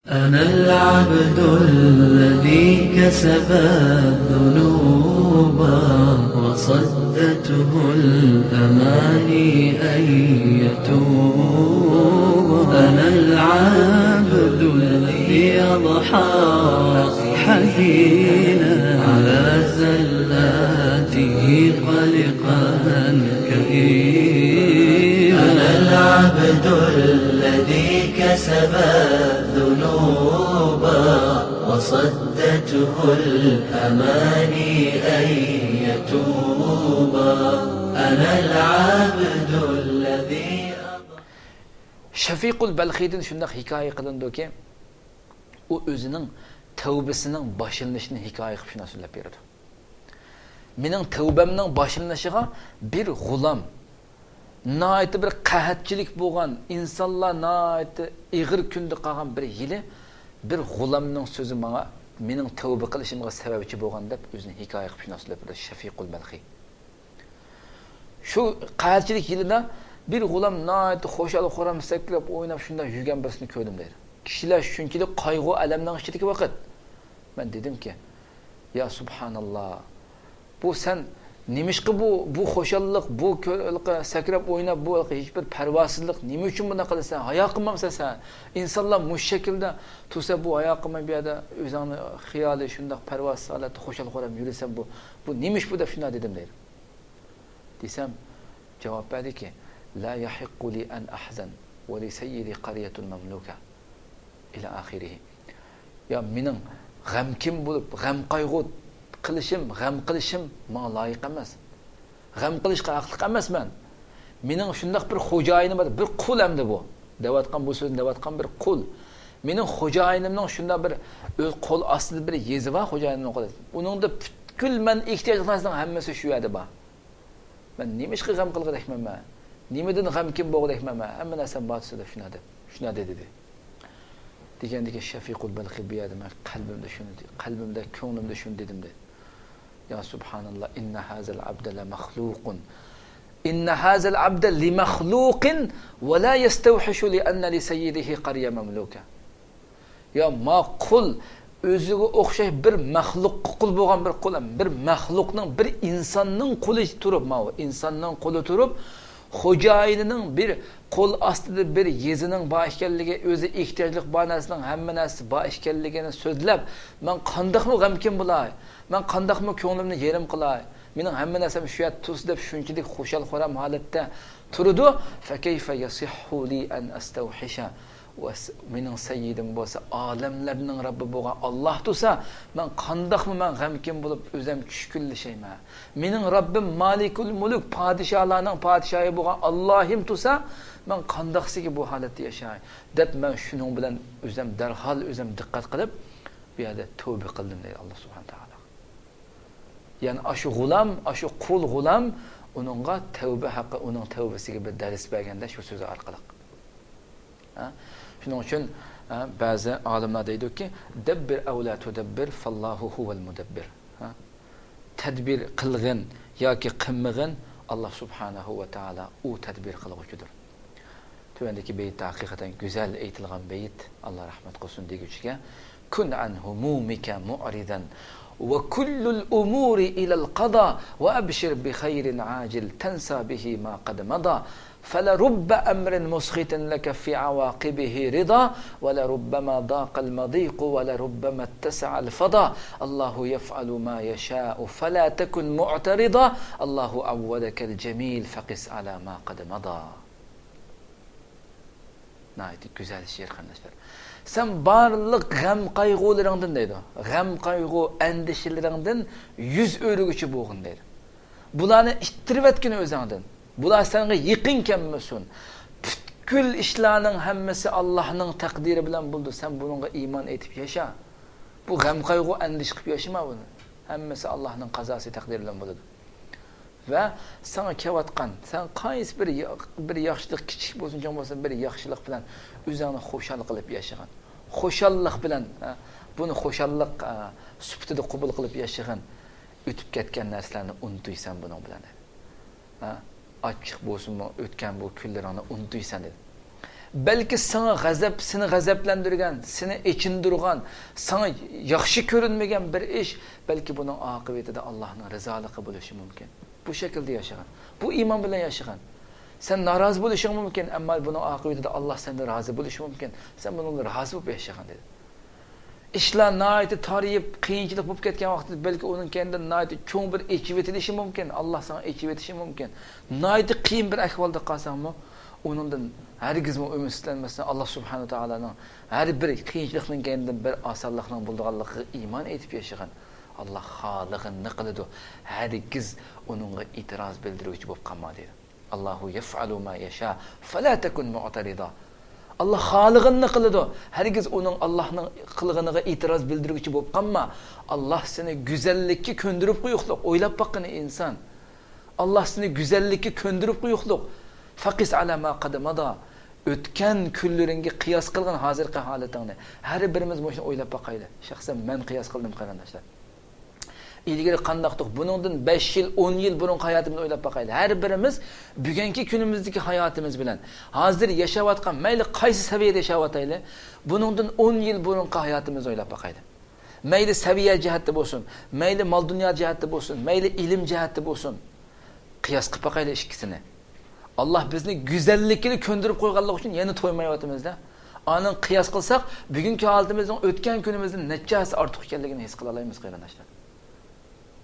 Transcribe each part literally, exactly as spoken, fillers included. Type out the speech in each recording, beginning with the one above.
أنا العبد الذي كسب الذنوب وصدته الأماني أن يتوب. أنا العبد الذي أضحى حزينا على زلاته قلقا كئيبا. أنا العبد الذي كسب الذنوب وصدته الأماني أن يتوب. أنا العبد الذي شەفىقۇل بەلخىدىن شۇنداق ھېكايە قىلىنىدۇكى، ئۇ ئۆزىنىڭ تەۋبىسىنىڭ باشلىنىشىنى ھېكايە قىلىپ شۇنداق سۆزلەپ بېرىدۇ. مېنىڭ تەۋبەمنىڭ باشلىنىشىغا بىر غۇلام، ناھايىتى بىر قەھەتچىلىك بولغان، ئىنسانلار ناھايىتى ئېغىر كۈندە قالغان بىر يىلى بىر غۇلامنىڭ سۆزى ماڭا، مېنىڭ تەۋبە قىلىشىمغا سەۋەبچى بولغان دەپ ئۆزىنى ھېكايە قىلىپ شۇنداق سۆزلەپ بېرىدۇ شەفىقۇل بەلخىي. شۇ قەھەتچىلىك يىلىدا بىر غۇلام ناھايىتى خۇشال-خۇرام سەكرەپ ئويناپ شۇنداق يۈرگەن بىرسىنى كۆردۈم دەيدۇ. كىشىلەر شۇنچىلىك قايغۇ-ئەلەمنىڭ ئىچىدىكى ۋاقىت. مەن دېدىمكى، يا سۇبھاناللا، بۇ سەن نېمىشقا بۇ، بۇ خۇشاللىق، بۇ كۆ-، سەكرەپ ئويناپ، بۇ ھېچبىر پەرۋاسىزلىق نېمە ئۈچۈن بۇنداق قىلىسەن؟ ھايا قىلمامسەن سەن؟ ئىنسانلار مۇشۇ شەكىلدە تۇرسا، بۇ ھايا قىلماي بۇ يەردە ئۆزۈڭنى خىيالىي شۇنداق پەرۋاسىز ھالەتتە خۇشال-خۇرام يۈرىسەن، بۇ، بۇ نېمە ئىش بۇ دەپ شۇنداق دېدىم دەيدۇ. دېسەم، جاۋاب بەردىكى، لا يحق لي أن أحزن ولسيدي قرية مملوكة إلى آخره. يا مېنىڭ غەمكىن بولۇپ، غەم قايغۇ قىلىشىم، غەم قىلىشىم ماڭا لايىق ئەمەس. غەم قىلىشقا ھەقلىق ئەمەسمەن. مېنىڭ شۇنداق بىر خوجايىنىم بار، بىر قۇل ئەمدى بۇ. دەۋاتقان بۇ سۆزنى دەۋاتقان بىر قۇل. مېنىڭ خوجايىنىمنىڭ شۇنداق بىر ئۆز قول ئاستىدا بىر يېزا بار، خوجايىنىمنىڭ قولىدا. ئۇنىڭدا پۈتكۈل مەن ئېھتىياجلىق نەرسىنىڭ ھەممىسى شۇ يەردە بار. مەن نېمىشقا غەم قىلغۇدەكمەن مەن؟ نېمىدىن غەمكىن بولغۇدەكمەن مەن؟ ھەممە نەرسەم بار تۇرسا دەپ شۇنداق دېدى. دېگەندىكىن شەفىقۇل بەلخىي بۇ يەردە مەن قەلبىمدە شۇنى، قەلبىمدە، كۆڭلۈمدە شۇنى دېدىم دەيدۇ. يا سۇبھاناللا، إن هذا العبد لمخلوق. إن هذا العبد لمخلوق ولا يستوحش لأن لسيده قرية مملوكة. يا ما قۇل، ئۆزىگە ئوخشاش بىر مەخلۇققا قۇل بولغان بىر قۇل، بىر مەخلۇقنىڭ، بىر ئىنساننىڭ قۇلى تۇرۇپ، ماۋۇ ئىنساننىڭ قۇلى تۇرۇپ، خوجايىنىنىڭ بىر قول ئاستىدا بىر يېزىنىڭ بار ئىكەنلىكى، ئۆزى ئېھتىياجلىق بار نەرسىنىڭ ھەممە نەرسىسى بار ئىكەنلىكىنى سۆزلەپ، مەن قانداقمۇ غەمكىن بولاي؟ مەن قانداقمۇ كۆڭلۈمنى يېرىم قىلاي؟ مېنىڭ ھەممە نەرسەم شۇ يەردە تۇرسا دەپ شۇنچىلىك خۇشال-خۇرام ھالەتتە تۇرىدۇ. فكيف يصح لي أن أستوحش. ۋە س-، مېنىڭ سەييىدىم بولسا، ئالەملەرنىڭ رەببى بولغان ئاللاھ تۇرسا، مەن قانداقمۇ مەن غەمكىن بولۇپ ئۆزۈم چۈشكۈنلىشەيمەن؟ مېنىڭ رەببىم مالىكۇل مۇلۇك، پادىشاھلارنىڭ پادىشاھى بولغان ئاللاھىم تۇرسا، مەن قانداقسىگە بۇ ھالەتتە ياشاي؟ دەپ مەن شۇنىڭ بىلەن ئۆزۈم دەرھال ئۆزۈم دىققەت قىلىپ، بۇ يەردە تەۋبە قىلدىم دەيدۇ ئاللاھ سۇبھانەھۇ تائالا. يەنى ئاشۇ غۇلام، ئاشۇ قۇل غۇلام ئۇنىڭغا تەۋبە ھەققى، ئۇنىڭ تەۋبىسىگە بىر دەرس بەرگەندە شۇ سۆزى ئارقىلىق. ھە؟ شۇنىڭ ئۈچۈن، ھە، بەزى ئالىملار دەيدۇكى، دەببىر ئەۋ لا تۇدەببىر، فاللاھۇ ھۇۋەل مۇدەببىر. ھە؟ تەدبىر قىلغىن ياكى قىلمىغىن، ئاللاھ سۇبھانەھۇ ۋە تائالا ئۇ تەدبىر قىلغۇچىدۇر. تۆۋەندىكى بەيتتە ھەقىقەتەن گۈزەل ئېيتىلغان بەيت، ئاللاھ رەھمەت قىلسۇن دېگۈچىگە، كن عن همومك معرضا وكل الأمور إلى القضاء وأبشر بخير عاجل تنسى به ما قد مضى. فلرب أمر مسخط لك في عواقبه رضا، ولربما ضاق المضيق، ولربما اتسع الفضا. الله يفعل ما يشاء، فلا تكن معترضا. الله عودك الجميل، فقس على ما قد مضى. ناھايىتى گۈزەل شېئىر، قېرىنداشلار. سەن بارلىق غەم-قايغۇلىرىڭدىن، دەيدۇ، غەم-قايغۇ، ئەندىشىلىرىڭدىن يۈز ئۆرۈگۈچى بولغىن، دەيدۇ. بۇلارنى ئىتتىرىۋەتكىن ئۆزۈڭدىن. بۇلار سەنگە يېقىن كەلمىسۇن. پۈتكۈل ئىشلارنىڭ ھەممىسى ئاللاھنىڭ تەقدىرى بىلەن بولىدۇ. سەن بۇنىڭغا ئىمان ئېيتىپ ياشا. بۇ غەم-قايغۇ، ئەندىشە قىلىپ ياشىما بۇنى. ھەممىسى ئاللاھنىڭ قازاسى، تەقدىرى بىلەن بولىدۇ. ۋە ساڭا كېلىۋاتقان، سەن قايسى بىر يا-، بىر ياخشىلىق، كىچىك بولسۇن، چوڭ بولسۇن، بىر ياخشىلىق بىلەن ئۆزۈڭنى خۇشال قىلىپ ياشىغىن. خۇشاللىق بىلەن، ھە، بۇنى خۇشاللىق، ھە، سۈپىتىدە قوبۇل قىلىپ ياشىغىن. ئۆتۈپ كەتكەن نەرسىلەرنى ئۇنتۇيسەن بۇنىڭ بىلەن. ھە؟ ئاچچىق بولسىمۇ، ئۆتكەن بۇ كۈنلىرىڭنى ئۇنتۇيسەن، دېدى. بەلكى ساڭا غەزەپ، سېنى غەزەپلەندۈرگەن، سېنى ئېچىندۇرغان، ساڭا ياخشى كۆرۈنمىگەن بىر ئىش، بەلكى بۇنىڭ ئاقىۋىتىدە ئاللاھنىڭ رىزالىقى بولۇشى مۇمكىن. بۇ شەكىلدە ياشىغىن. بۇ ئىمان بىلەن ياشىغىن. سەن نارازى بولۇشۇڭ مۇمكىن، ئەمما بۇنىڭ ئاقىۋىتىدە ئاللاھ سەندىن رازى بولۇشى مۇمكىن. سەن بۇنىڭغا رازى بولۇپ ياشىغىن، دېدى. ئىشلار ناھايىتى تارىيىپ، قىيىنچىلىق بولۇپ كەتكەن ۋاقىتتا، بەلكى ئۇنىڭ كەينىدىن ناھايىتى چوڭ بىر ئېچىۋېتىلىشى مۇمكىن. ئاللاھ ساڭا ئېچىۋېتىشى مۇمكىن. ناھايىتى قىيىن بىر ئەھۋالدا قالساڭمۇ، ئۇنىڭدىن ھەرگىزمۇ ئۈمىدسىزلەنمەستىن، ئاللاھ سۇبھانەھۇ ۋە تائالانىڭ ھەر بىر قىيىنچىلىقنىڭ كەينىدىن بىر ئاسانلىقنىڭ بولىدىغانلىقىغا ئىمان ئېيتىپ ياشىغىن. ئاللاھ خالىغىنىنى قىلىدۇ. ھەرگىز ئۇنىڭغا ئېتىراز بىلدۈرگۈچى بولۇپ قالما، دەيدۇ. ئاللاھۇ يەفئەلۇ ما يەشا، فەلا تەكۇن مۇئتەرىزا. ئاللاھ خالىغىنىنى قىلىدۇ. ھەرگىز ئۇنىڭ، ئاللاھنىڭ قىلغىنىغا ئېتىراز بىلدۈرگۈچى بولۇپ قالما. ئاللاھ سېنى گۈزەللىككە كۆندۈرۈپ قويۇقلۇق. ئويلاپ باققىنە ئىنسان. ئاللاھ سېنى گۈزەللىككە كۆندۈرۈپ قويۇقلۇق. فەقىس ئەلا ما قەد مادا. ئۆتكەن كۈنلىرىڭگە قىياس قىلغىن ھازىرقى ھالىتىڭنى. ھەر بىرىمىز مۇشۇنى ئويلاپ باقايلى. شەخسەن مەن قىياس قىلدىم، قېرىنداشلار. ئىلگىرى قانداقتۇق؟ بۇنىڭدىن بەش يىل، ئون يىل بۇرۇنقى ھاياتىمىزنى ئويلاپ باقايلى. ھەر بىرىمىز بۈگۈنكى كۈنىمىزدىكى ھاياتىمىز بىلەن ھازىر ياشاۋاتقان، مەيلى قايسى سەۋىيەدە ياشاۋاتايلى، بۇنىڭدىن ئون يىل بۇرۇنقى ھاياتىمىزنى ئويلاپ باقايلى. مەيلى سەۋىيە جەھەتتە بولسۇن، مەيلى مال-دۇنيا جەھەتتە بولسۇن، مەيلى ئىلىم جەھەتتە بولسۇن. قىياس قىلىپ باقايلى ئىككىسىنى. ئاللاھ بىزنى گۈزەللىكىنى كۆندۈرۈپ قويغانلىقى ئۈچۈن يەنە تويمايۋاتىمىز-دە. ئانىڭ قىياس قىلساق، بۈگۈنكى ھالىتىمىزنىڭ ئۆتكەن كۈنىمىزدىن نەچچە ھەسسە ئارتۇق ئىكەنلىكىنى ھېس قىلالايمىز، قېرىنداشلار.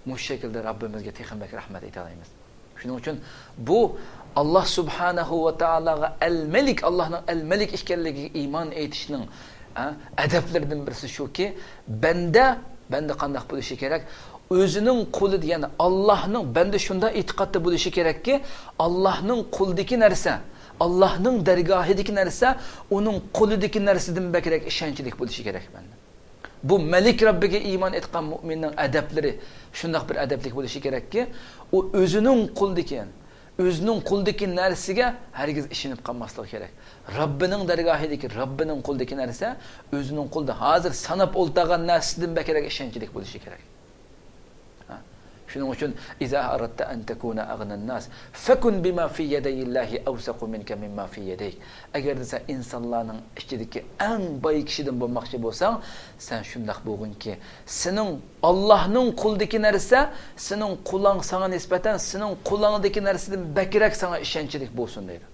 مۇشۇ شەكىلدە رەببىمىزگە تېخىمۇ بەك رەھمەت ئېيتالايمىز. شۇنىڭ ئۈچۈن بۇ ئاللاھ سۇبھانەھۇ ۋە تائالاغا ئەل مەلىك، ئاللاھنىڭ ئەل مەلىك ئىكەنلىكىگە ئىمان ئېيتىشنىڭ، ھە، ئەدەپلىرىدىن بىرسى شۇكى، بەندە، بەندە قانداق بولۇشى كېرەك؟ ئۆزىنىڭ قۇلى، يەنى ئاللاھنىڭ، بەندە شۇنداق ئېتىقادتا بولۇشى كېرەككى، ئاللاھنىڭ قولىدىكى نەرسە، ئاللاھنىڭ دەرگاھىدىكى نەرسە ئۇنىڭ قولىدىكى نەرسىدىن بەكرەك ئىشەنچلىك بولۇشى كېرەك بەندە. بۇ مەلىك رەببىگە ئىمان ئېيتقان مۇئمىننىڭ ئەدەپلىرى شۇنداق بىر ئەدەپلىك بولۇشى كېرەككى، ئۇ ئۆزىنىڭ قولىدىكى، ئۆزىنىڭ قولىدىكى نەرسىگە ھەرگىز ئىشىنىپ قالماسلىقى كېرەك. رەببىنىڭ دەرگاھىدىكى، رەببىنىڭ قولىدىكى نەرسە ئۆزىنىڭ قولىدا ھازىر ساناپ ئولتۇرغان نەرسىدىن بەكرەك ئىشەنچلىك بولۇشى كېرەك. ھە؟ شۇنىڭ ئۈچۈن، إذا أردت أن تكون أغنى الناس فكن بما في يدي الله أوثق منك مما في يديك. ئەگەردە سەن ئىنسانلارنىڭ ئىچىدىكى ئەڭ باي كىشىدىن بولماقچى بولساڭ، سەن شۇنداق بولغىنكى، سېنىڭ ئاللاھنىڭ قولىدىكى نەرسە، سېنىڭ قولۇڭ، ساڭا نىسبەتەن سېنىڭ قولۇڭدىكى نەرسىدىن بەكرەك ساڭا ئىشەنچلىك بولسۇن، دەيدۇ.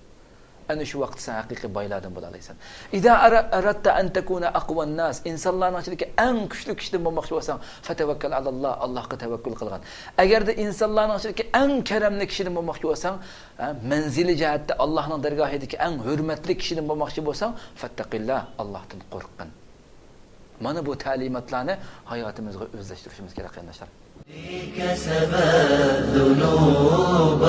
ئەنە شۇ ۋاقىتتا سەن ھەقىقىي بايلاردىن بولالايسەن. إذا أر-، أردت أن تكون أقوى الناس، ئىنسانلارنىڭ ئىچىدىكى ئەڭ كۈچلۈك كىشىدىن بولماقچى بولساڭ، فتوكل على الله، ئاللاھقا تەۋەككۈل قىلغىن. ئەگەردە ئىنسانلارنىڭ ئىچىدىكى ئەڭ كەرەملىك كىشىدىن بولماقچى بولساڭ، ھە، مەنزىلى جەھەتتە ئاللاھنىڭ دەرگاھىدىكى ئەڭ ھۆرمەتلىك كىشىدىن بولماقچى بولساڭ، فاتقِ الله، ئاللاھتىن قورققىن. مانا بۇ تەلىماتلارنى ھاياتىمىزغا ئۆزلەشتۈرۈشىمىز كېرەك، قېرىنداشلار. كسب الذنوب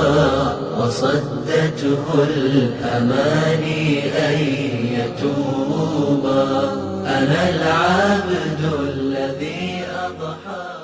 وصدته الأماني أن يتوب. أنا العبد الذي أضحى